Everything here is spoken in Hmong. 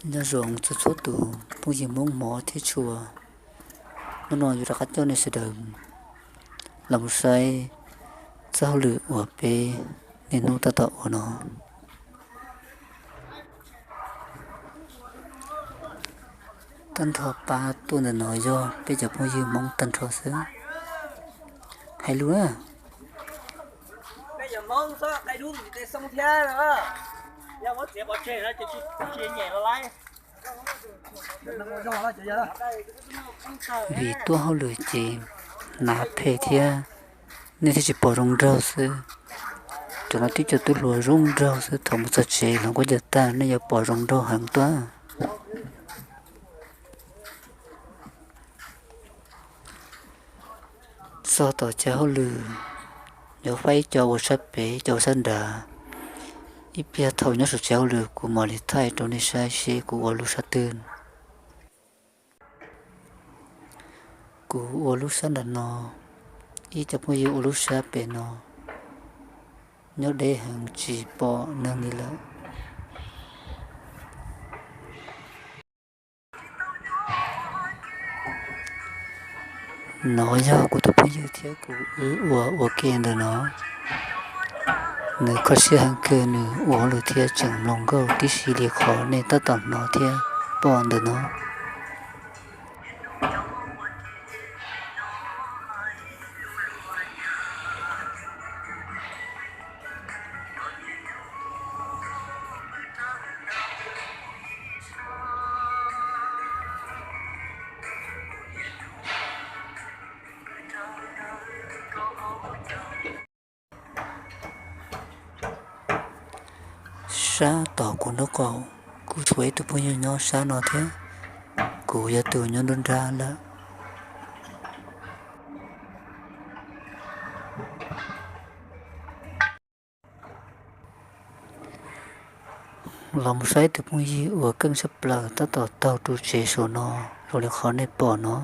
Nyob zoo txhua txhua tus phooj ywg Hmoob hmov thiab tshua, hnub no yuav rov qab coj nej sawv daws los mus saib txoj hauj lwm uas peb niaj hnub tab tom ua no. Tag nrho pab tuaj ntawm no yog peb cov phooj ywg Hmoob tag nrho xwb. Hais lus na. Vim tuaj hauj lwm ces hnav phem thiab, nej thiaj tsis pom zoo nraug xwb. Cov no tib co tub hluas zoo nraug xwb, thaum mus txog tsev hluas nkauj ncaws tag nej yuav pom zoo nraug heev tuaj. Txog tom chav hauj lwm, yuav faib ib co ua sab pem ib co ua sab nrad. Ib pliag thaum nyob saum tsev hauj lwm kuv mam li thaij rau nej saib seb kuv ua lub sab twg. Kuv ua lub sab nram no, ib co phooj ywg ua lub sab pem no. Nyob deb heev tsis pom neeg li lawm. No yog kuv tus phooj ywg thiab kuv wb ua ua ke ntawm no. Nws kho siab heev kawg, nws ua hauj lwm thiab tseem mloog nkauj tib si li qhov nej tab tom hnov thiab pom ntawm no. Sab tom kuv nraub qaum, kuv tshuav ib tug phooj ywg nyob sab no thiab, kuv yog tus nyob nruab nrab lawm. Los mus saib tus phooj ywg uas keej tshaj plaws tab tom taug ru tsev saum no, zoo li qhov nej pom no.